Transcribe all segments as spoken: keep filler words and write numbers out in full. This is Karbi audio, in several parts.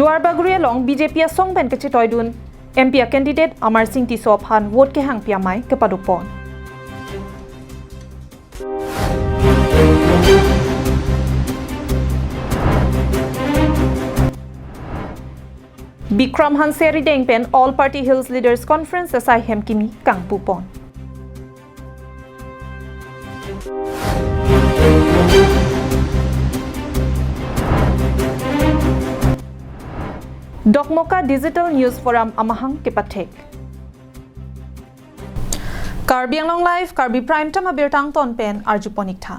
Duarbagori along B J P asong pen kachetoidun M P a candidate Amarsing Tisso aphan vote kehangpi amei kepadopon. Bikram Hanse arideng pen All Party Hills Leaders Conference asai hem kimi kangpupon. Dokmoka Digital News Forum amahang kepathek. Karbi Anglong Live, Karbi Prime Time abirta angton pen arjupon iktha.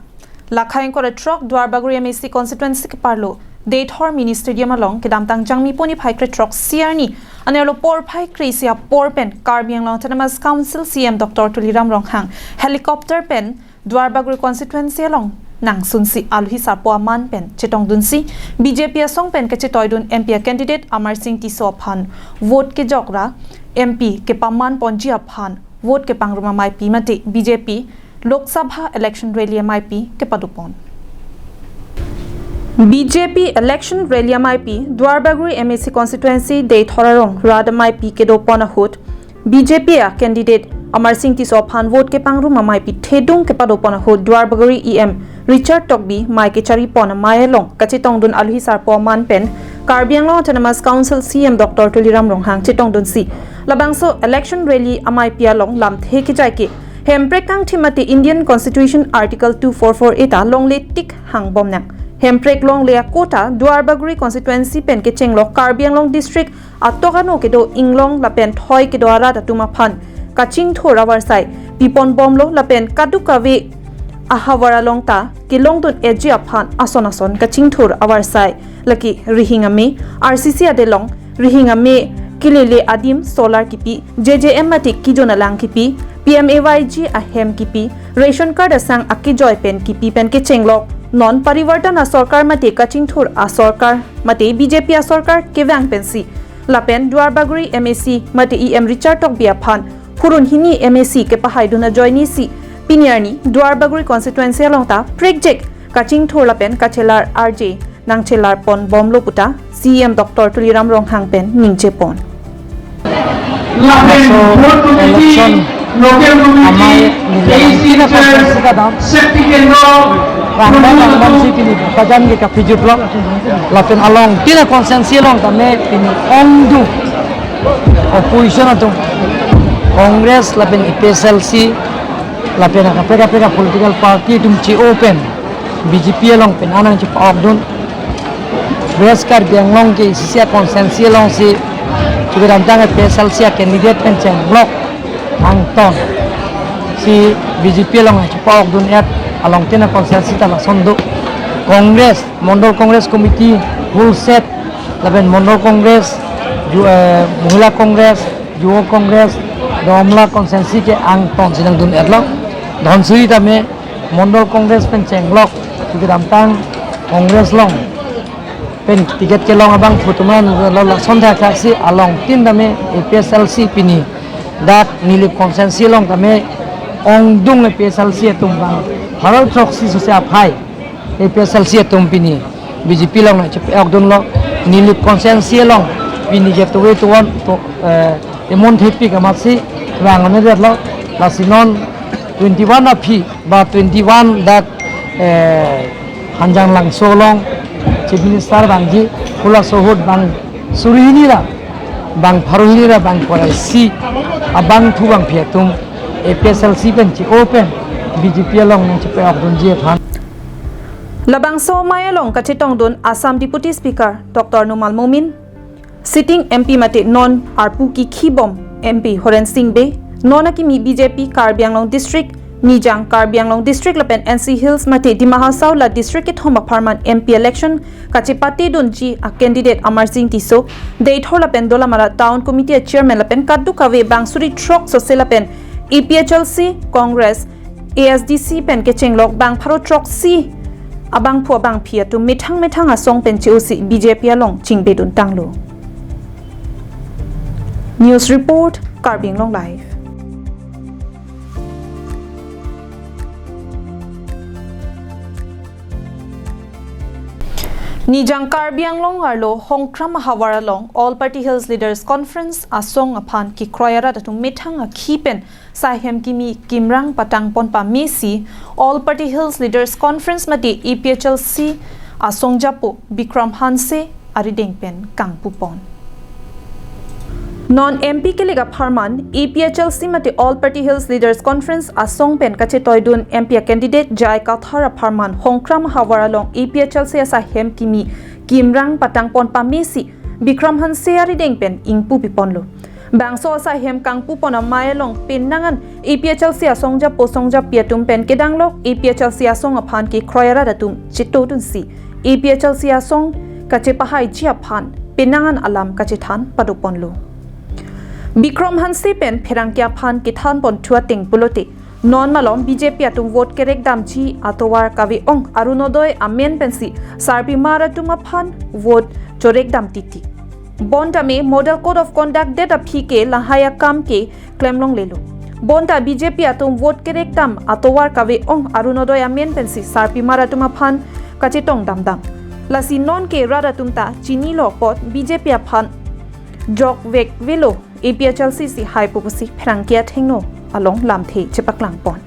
Lakhai ingkoi ra throk Duarbagori M A C constituency keparlo Deithor Mini Stadium along kedamtang Jangmi poni phai krethrok isi arni anerlo porphai kre-isi apor pen Karbi Anglong Autonomous Council C E M Doctor Tuliram Ronghang helicopter pen Duarbagori constituency along nangsunsi alohi sarpo aman pen chetongdunsi B J P asong pen kachetoidun M P a candidate Amarsing Tisso aphan vote kejok ra M P kepamanponji aphan vote kepangrum ameipi mate B J P Lok Sabha election rally ameipi kepadopon. B J P election rally ameipi Duarbagori M A C constituency Deithor arong rat ameipi kedopon ahut B J P a candidate Amarsing Tisso aphan vote kepangrum ameipi thedung kepadopon ahut Duarbagori E M Richard Tokbi mei kecharipon amei along kachetongdun alohi sarpo aman pen Karbi Anglong Autonomous Council C E M Doctor Tuliram Ronghang chetongdunsi labangso election rally ameipi along lamthe kejai ke hemprek kangthim mate Indian Constitution Article two four four A ta longle tik hangbom nang. Hemprek longle ako ta Duarbagori constituency pen kechenglok Karbi Anglong district atok ano kedo inglong lapen thoi kedo arat atum aphan kachingthur avarsai piponbomlo lapen kadokave ahavar along ta kelongdun-eji aphan ason ason kachingthur avarsai lake rihing ame, R C C adelong, rihing ame kelele adim solar kipi, J J M mate kejun alang kipi, P M A Y G ahem kipi, ration card asang akejoi pen kipi pen kechenglok non Parivartan asorkar mate kachingthur asorkar mate B J P asorkar kevang pensi lapen Duarbagori M A C mate E M Richard Tokbi aphan phurun hini M A C kepahaidun ajoinesi pini arni Duarbagori constituency along ta prekjek kachingthur lapen kachelar arje nangchelarponbomlo puta C E M Doctor Tuliram Ronghang pen ningje pon. Lapen Booth Committee, Local Committee, A C Church, Safety Kendro, Rangda Rangdam si pini pajan ke kapijut lo. Lapen alongtin a constituency along tame pini ongdung opposition atum, Congress lapen A P H L C lapen akaprek kaprek a political party atum chi-o pen B J P along pen anang chipa-okdun. West Karbi Anglong ke isi isi a constituency alongsi kedamtang A P H L C a candidate pen chenglok angton si B J P along chipa-okdun-et alongtin a constituency ta lason do. Congress, Mondol Congress Committee, full set, lapen Mondol Congress, ju-, eh, Mohila Congress, Yuva Congress, Domla constituency ke angton si nangdun-etlo. Dhansiri tame Mondol Congress pen chenglok, kedamtang Congress along pen ticket kelong abangphu atum an lo lason thakthak si alongtin tame A P H L C pini dak Nilip constituency along tame ongdung A P H L C atum bang pharo throksi sose aphai A P H L C atum pini B J P along nangchepa-okdunlo. Nilip constituency along pini ke towe towan to, eh, emon thepik amatsi vang-un-edetlo. Lasi non twenty-one aphi ba twenty-one dak, eh, Hanjanglangso along Chief Minister vangji, halaso ahut bang suri hini ra bang pharo hini ra bang ingkoi ra isi abangphu bangphi atum A P H L C pen chi-o pen B J P along nangchepa-okdunji aphan. Labangso amei along kachetongdun Assam Deputy Speaker Doctor Numal Momin, sitting M P mate non arpu kikhibom M P Horen Sing Bey, non akimi B J P Karbi Anglong District, Nijang Karbi Anglong District lapen N C Hills mate Dima Hasao la district kethom apharman M P election kachepatedunji a candidate Amarsing Tisso, Deithor lapen Dolamara Town Committee a chairman lapen kadokave bang suri throk sose lapen A P H L C, Congress, A S D C pen kechenglok bang pharo throksi abangphu abangphi atum methang methang asong pen chi-o si B J P along chingbeduntanglo. News report, Karbi Anglong Live. Nijang Karbi Anglong arlo Hongkram ahavar along All Party Hills Leaders Conference asong aphan kekroi arat atum methang akhi pen saihem kimi kimrang patangpon pamesi All Party Hills Leaders Conference mate A P H L C asong japo Bikram Hanse arideng pen kangpupon. Non M P kelek apharman A P H L C mate All Party Hills Leaders Conference asong pen kachetoidun M P a candidate J I Kathar apharman Hongkram ahavar along A P H L C asaihem kimi kimrang patangpon pamesi Bikram Hanse arideng pen ingpu piponlo. Bangso asaihem kangpupon amei along penang an A P H L C asong japo song japi atum pen kedanglok A P H L C asong aphan kekroi arat atum chetodunsi A P H L C asong kachepahaiji aphan penang an alam kachethan padoponlo. Bikram Hanse pen pherangke aphan kethanpon thu ateng pulote, non malom B J P atum vote kerek damji atovar kave-ong Orunodoi amen pensi sarpimar atum aphan vote chorek dam titi. Bonta me Model Code of Conduct det aphi ke lahai akam ke klemlonglelo. Bonta B J P atum vote kerek dam atovar kave-ong Orunodoi amen pensi sarpimar atum aphan kachetong damdam. Lasi non ke rat atum ta chinilo apot B J P aphan jokvek velo A P H L C si haipo pusi pherangke athengno along lamthe chepaklangpon.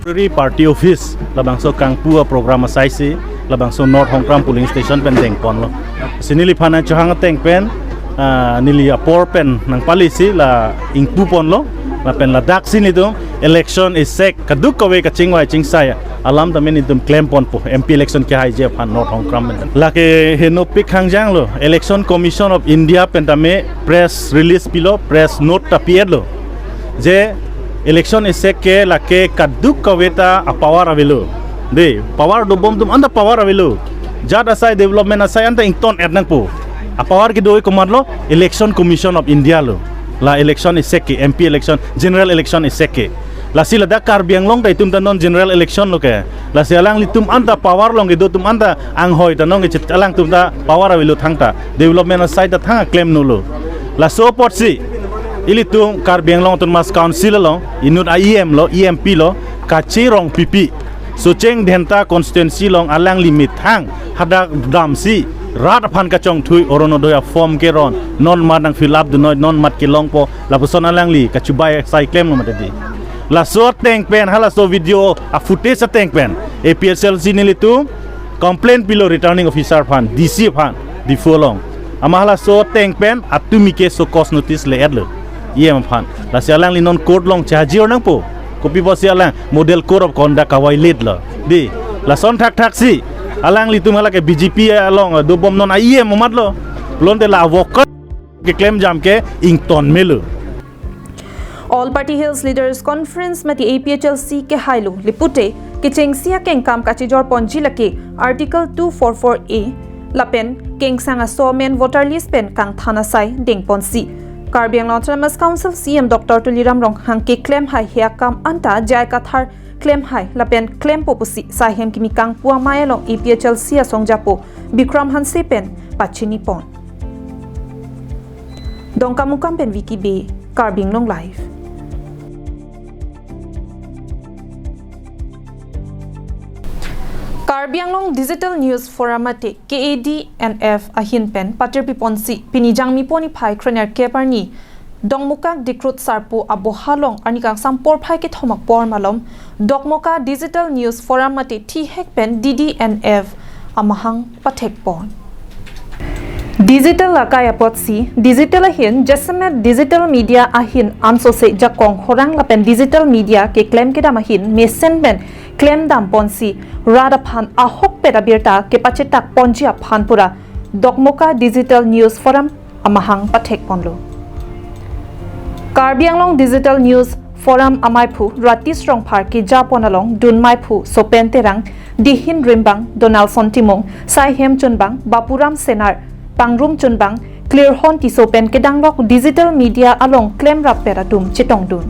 Temporary party office labangso kangpu aprogram asaisi labangso North Hongkram polling station pen dengponlo. Si neliphan nangchohang ateng pen, ah, neli apor pen nangpalisi la ingpuponlo, lapen ladaksi nelitum election isek kadokave kachingvai chingsai alam tame nelitum klemponpo, M P election kehaiji aphan North Hongkram pen. Lake henopik hangjanglo, Election Commission of India pen tame press release pilo, press note ta pi-etlo. Je election isek ke lake kadokave ta apower avelo. Dei, power dobom atum anta power avelo. Jat asai, development asai anta ington-et nangpo. Apower kedo komatlo, Election Commission of India lo. La election isek ke, M P election, general election isek ke. Lasi ladak Karbi Anglong ta itum ta non general election lo ke. Lasi alanglitum anta power along kedo atum anta anghoi ta nong kechet alangtum ta power avelo thangta. Development asai ta thang klemnolo. Laso apotsi ilitum Karbi Anglong Autonomous Council along inut a E M lo, E M P lo, Kache Rongpipi, Socheng Dhenta constituency along alangli methang hadak damsi rat aphan kachongthui Orunodoi aform keron, non mat nang fill up dunnoi, non mat kelongpo, lapuson alangli kachubai sai klemlo mati di. Laso ateng pen, halaso video afootage ateng pen A P H L C nelitum complaint pilo returning officer aphan, D C aphan, Diphu along. Amat halaso ateng pen atumi ke show cause notice le-etlo E M aphan. Lasi alangli non court along chehajir nangpo. Kopi pusi alang Model Code of Conduct ka-violate lo. Dei, lason thakthaksi alanglitum halake B J P along dobom non a E M amatlo. Pulote la avokat keklem jam ke ington melo. All Party Hills Leaders Conference mate A P H L C kehailo le pute kechengsi akengkam kachejorponji lake Article two four four A lapen kengsang aso amen voter list pen kangthan asai dengponsi Karbi Anglong Autonomous Council C E M Doctor Tuliram Ronghang keklem haihe akam anta J I Kathar klem hai lapen klempo pusi saihem kimi kangpu amei along A P H L C asong japo Bikram Hanse pen pachinipon. Dongkamukam pen Vicky Bey, Karbi Anglong Live. Karbi Anglong Digital News Forum mate K A D N F ahin pen patir piponsi pini Jangmi pon iphai kroner keparni Dokmoka Dikrut Sarpo aboha along arni kangsam porphai kethom apor malom Dokmoka Digital News Forum mate thihek pen D D N F amahang pathekpon. Digital akai apotsi, digital ahin, jasemet digital media ahin ansose jakong horang lapen digital media keklem kedam ahin mesen pen klemdamponsi rat aphan ahokpet abirta kepachetakponji aphan pura Dokmoka Digital News Forum amahang pathekponlo. Karbi Anglong Digital News Forum amaiphu Ratish Rongphar kejapon along dun maiphu Sopen Terang, Dihin Rimbang, Donaldson Timung, Saihem Chunbang, Bapuram Senar, Pangrum Chunbang, Klirhon Tisso pen kedanglok digital media along klemrap pet atum chetongdun.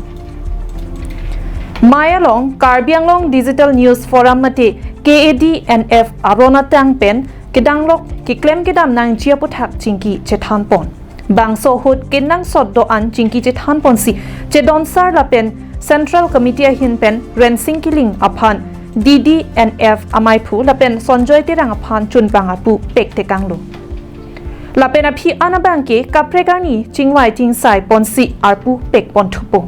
Mei along Karbi Anglong Digital News Forum mate K A D N F aron atang pen kedanglok keklem kedam nangji aputhak chingki chethanpon. Bangso ahut kenangsot do-an chingki chethanponsi chedonsar lapen Central Committee ahin pen Rensing Killing aphan D D N F amaiphu lapen Sonjoy Terang aphan chunpang arpu pektekanglo. Lapen aphi an abangke kaprek arni chingvai chingsai ponsi arpu pekponthupo.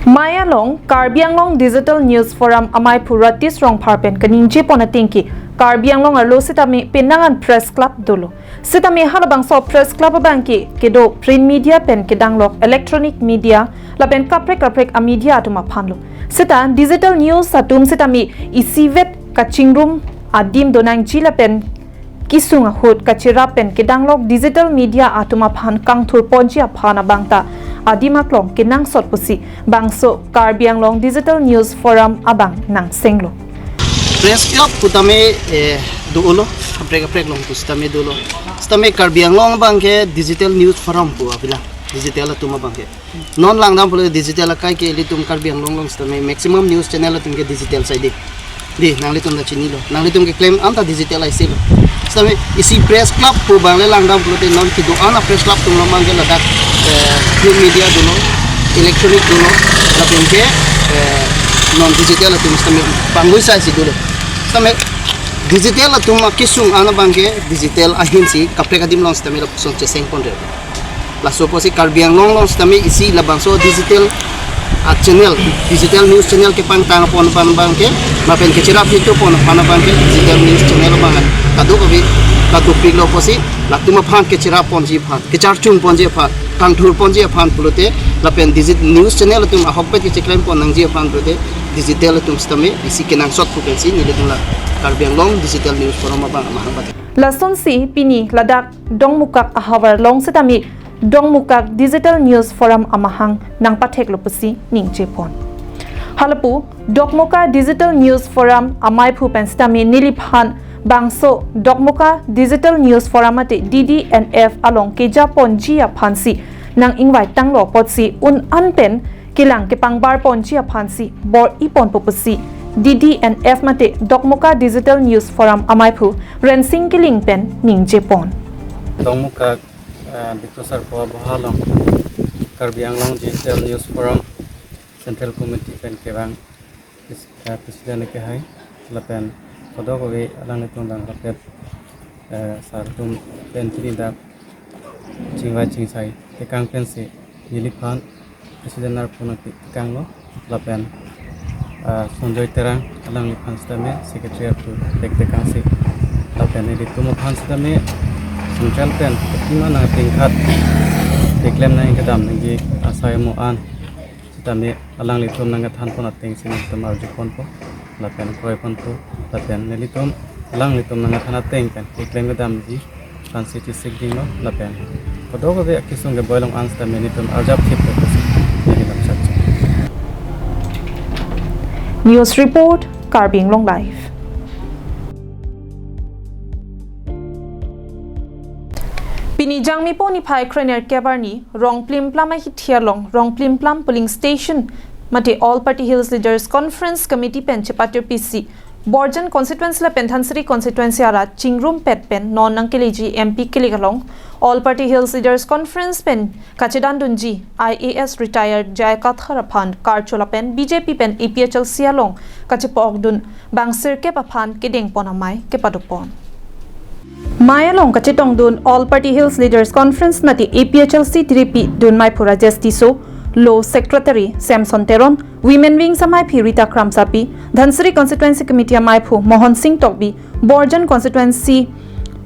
Mei along Karbi Anglong Digital News Forum amaiphu Ratish Rongphar pen kaningjepon atengke Karbi Anglong arlo sitame penangan press club dolo. Sitame halabangso press club abangke kedo print media pen kedanglok electronic media lapen kaprek kaprek a media atum aphanlo. Sita digital news atum sitame isivet kachingrum adim donangji lapen kesung ahut kacherap pen kedanglok digital media atum aphan kangthurponji aphan abangta adim aklong kenangsot pusi bangso Karbi Anglong Digital News Forum abang nangsenglo. Press club putame eh, dolo, kaprek kaprek along pusitame dolo. Sitame Karbi Anglong abangke Digital News Forum pu abilang, digital atum abangke. Non langdam pulo digital akai ke ilitum Karbi Anglong along sitame maximum news channel atum ke digital side. Di, nanglitum ta chinilo. Nanglitum keklem anta digital aisi lo. Sitame isi press club pu abang le langdam pulote non kedo-an a press club atum lo abangke ladak eh, print media dolo, electronic dolo, lapen ke eh, non digital atum sitame bangvoi sai si dolo. Sitame digital atum akesung an abangke digital ahin si kaprek adim along sitame lapuson chesengponre. Laso apotsi Karbi Anglong along sitame isi labangso digital a channel, digital news channel kepangtang pon pan abangke, lapen kecherap hitu pon pan abangke digital news channel abang kadokave kadopiklo apotsi latum aphan kecherapponji aphan, kecharchunponji aphan, kangthurponji aphan pulote lapen digital news channel atum ahokpet kecheklempon nangji aphan pulote digital atum sitame isi kenangsot pu pensi nelitum la Karbi Anglong Digital News Forum abang amahang pate. Lasonsi pini ladak Dongmukak ahavar along sitame Dongmukak Digital News Forum amahang nangpatheklo pusi ningjepon. Halapu Dokmoka Digital News Forum amaiphu pen sitame neliphan bangso Dokmoka Digital News Forum mate D D N F along kejaponji aphansi nang ingvaitanglo apotsi un an pen kelang kepangbarponji aphansi bor-iponpo pusi D D N F mate Dokmoka Digital News Forum amaiphu Rensing Killing pen ningjepon. Dongmukak eh, Bikto Sarpo aboha along Karbi Anglong Digital News Forum Central Committee pen kevang pres- eh, President kehai lapen kadokave alanglitum abang lapen eh, sar atum pen pini dak chingvai chingsai tekang pensi neliphan President arpu nangpi tekanglo lapen ah, Sonjoy Terang alangliphan sitame Secretary arpu pektekangsi lapen nelitum aphan sitame Central pen kima nangtingkhat keklem nangji kedam nangji asai mo an sitame alanglitum nangkethanpon atengsi nelitum arjuponpo lapen kroiponpo lapen nelitum alanglitum nangkethan ateng pen keklem kedamji aphansi chesik dinglo lapen kadokave akesung keboi along an sitame nelitum arjap thip pusi nelitum sakche. News Report, Karbi Anglong Live. Pini Jangmipo niphai krenerkep arni Rongplimplam ahithi along Rongplimplam polling station mate All Party Hills Leaders Conference Committee pen chepatir pisi Borjan constituency lapen Dhansiri constituency arat chingrumpet pen non nangkeleji M P kilik along All Party Hills Leaders Conference pen kachedandunji I A S retired J I Kathar aphan karcho lapen B J P pen A P H L C along kachepokdun bang sirkep aphan kedengpon amei kepadopon. Mei along kachetongdun All Party Hills Leaders Conference mate A P H L C tiripi dunmeiphu Rajesh Tisso, Law Secretary Samson Teron, Women Wings amaiphi Rita Kramsapi, Dhansiri Constituency Committee amaiphu Mohon Singh Tokbi, Borjan Constituency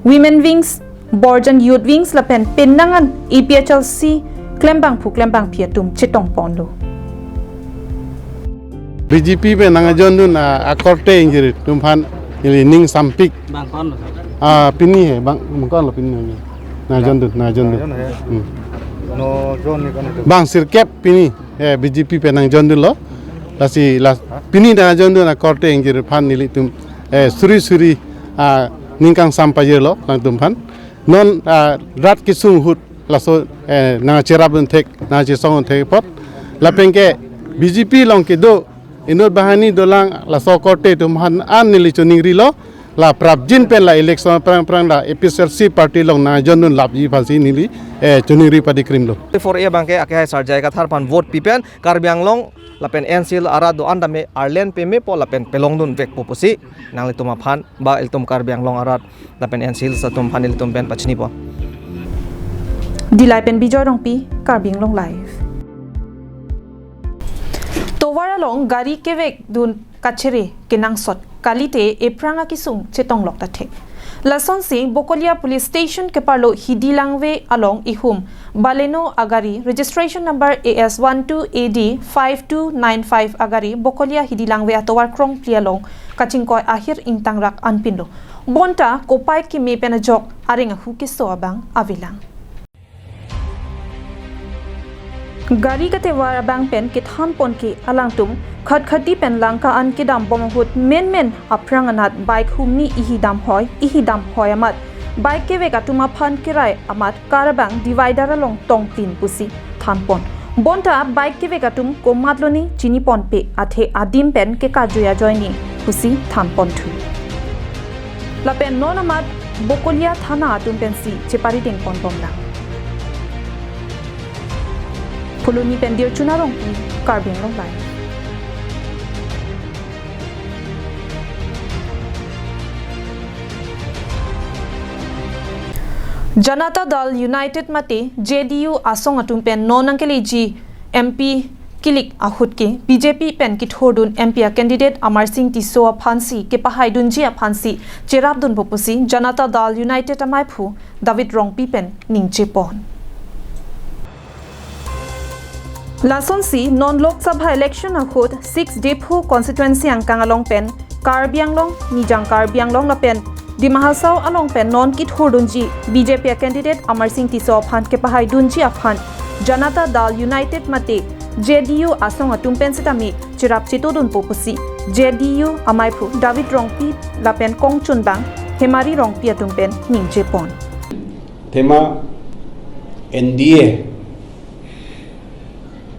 Women Wings, Borjan Youth Wings lapen penang an A P H L C klembangphu klembangpi atum chetongponlo. B J P pen nangjonjun a akorte ingjir atum aphan ili ning sampik. Bang kon lo. Ah, pini he, bang, bang kon lo pini he. Nangjonjun, nangjonjun. Hmm. No jon ni kon. Bang sirkep pini he B J P pen nangjonjunlo. Lasi las pini nangjonjun akorte ingjir aphan nelitum eh suri suri ah ning kangsam pajirlo alangtum aphan. Non ah rat kesung ahut laso eh nangcherapdun thek nangchesongdun thek apot lapen ke B J P along kedo inut banghini dolang laso korte atum aphan an neli choningrilo la prapjin pen la election aphrang aphrang la A P H L C party along nangjonjun lapji aphansi neli eh choningri padikrimlo. Four A abangke akehai Sir J I Kathar aphan vote pi pen Karbi Anglong lapen N C Hills arat do-an tame arlen pemepo lapen pelongdunvekpo pusi nanglitum aphan ba ilitum Karbi Anglong arat lapen N C Hills atum aphan ilitum pen pachinipon. Dillai pen Bijoy Rongpi, Karbi Anglong Live. Tovar along gari kevekdun kachere kenangsot, kalite ephrang akisung chetonglok ta thek. Lasonsi Bokolia Police Station keparlo Hidi Langve along ihum Baleno agari registration number A S one two A D five two nine five agari Bokolia Hidi Langve atovar krongphli along kachingkoi ahir ingtangrak anpinlo. Bonta kopai keme pen ajok areng ahu keso abang avelang. Gari katevar abang pen kethanpon ke alangtum Khatkhati pen Langka an kedambom ahut menmen aphrang anat bike humni ihi damhoi, ihi damhoi amat bike kevek atum aphan kerai amat car abang divider along tongtin pusi thanpon. Bonta bike kevek atum komatloni chiniponpe, athe adim pen kekarjui ajoine pusi thanponthu. Lapen non amat Bokolia thana atum pensi cheparidengpon bomlang. Phuloni pen Dirchuna Rongpi, Karbi Anglong Live. Janata Dal United mate J D U asong atum pen non nangkeleji M P kilik ahut ke B J P pen kithurdun M P a candidate Amarsing Tisso aphansi kepahaidunji aphansi cherapdunpo pusi Janata Dal United amaiphu David Rongpi pen ningjepon. Lasonsi non Lok Sabha election ahut six Diphu constituency angkang along pen Karbi Anglong, Nijang Karbi Anglong lapen Dima Hasao along pen non kithurdunji B J P a candidate Amarsing Tisso aphan kepahaidunji aphan Janata Dal United mate J D U asong atum pen sitame cherap chetodunpo pusi J D U amaiphu David Rongpi lapen kongchunbang Hemari Rongpi atum pen ningjepon. Athema N D A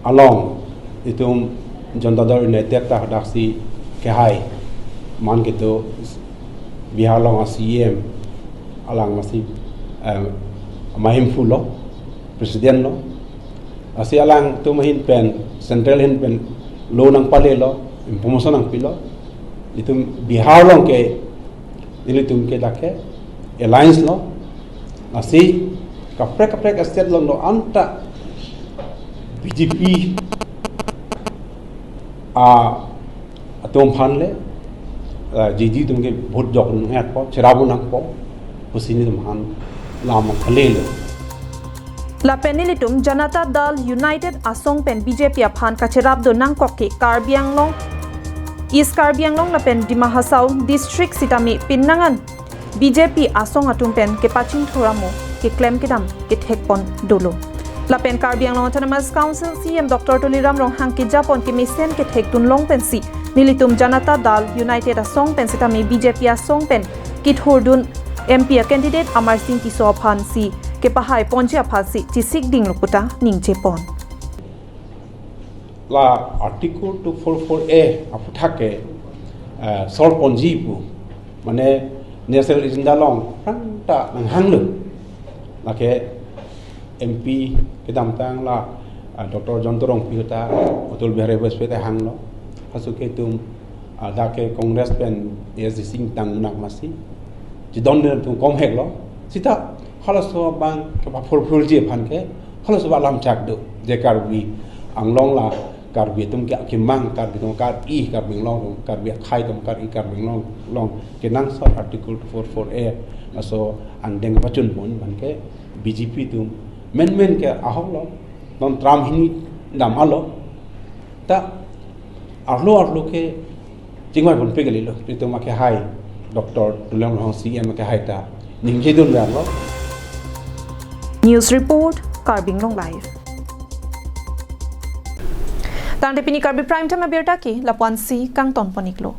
along itum Janata Dal United ta hadaksi kehai, man kedo Bihar along a C E M alang masi, em, amahemphu lo, president lo. Lasi alangtum ahin pen, central ahin pen lo nangpalelo, promotion nangpilo. Itum Bihar along ke, ilitum ke dak ke alliance lo. Lasi kaprek kaprek state along do-an ta B J P a atum aphan le, ah, J D U atum ke vote jok nangpo, cherap nangpo, pusi nelitum aphan lam kalilo. Lapen nelitum Janata Dal United asong pen B J P aphan kacherapdun nangkok ke Karbi Anglong, East Karbi Anglong lapen Dima Hasao district sitame pinnangan B J P asong atum pen kepachingthur amo keklem kedam kethekpon dolo. Lapen Karbi Anglong Autonomous Council C E M Doctor Tuliram Ronghang kejapon kemesen kethekdun long pensi nelitum Janata Dal United asong pen sitame B J P asong pen kithurdun M P a candidate Amarsing Tisso aphansi kepahaiponji aphansi chesikdinglo puta ningjepon. La Article two four four A aphuthak ke, eh, solve ponji pu, mane national agenda along aphrang ta nanghanglo. Lake M P kedamtang la, ah, Doctor Jayanta Rongpi ta, Atal Bihari Vajpayee ta hanglo. Halaso ke itum, ah, dak ke Congress pen A S D C ingtang nak masi chedondun atum komhek lo. Sita halaso abang kepafulfillji aphan ke halaso abang lamchak do. Je Karbi Anglong la Karbi atum ke akemang, Karbi atum kar-i, Karbi Anglong, Karbi akhei atum kar-i, Karbi Anglong along kenangsot Article two four four A laso angdeng pachunpon abang ke B J P atum menmen ke ahok lo, non term hini dam alo. Ta arlo arlo ke chingvaiponpe kalilo, itum akehai Doctor Tuliram Ronghang C E M akehai ta ningjedun rang lo. News report, Karbi Anglong Live. Tangte pini Karbi Prime Time abirta ke lapu-ansi kangtonpon-iklo.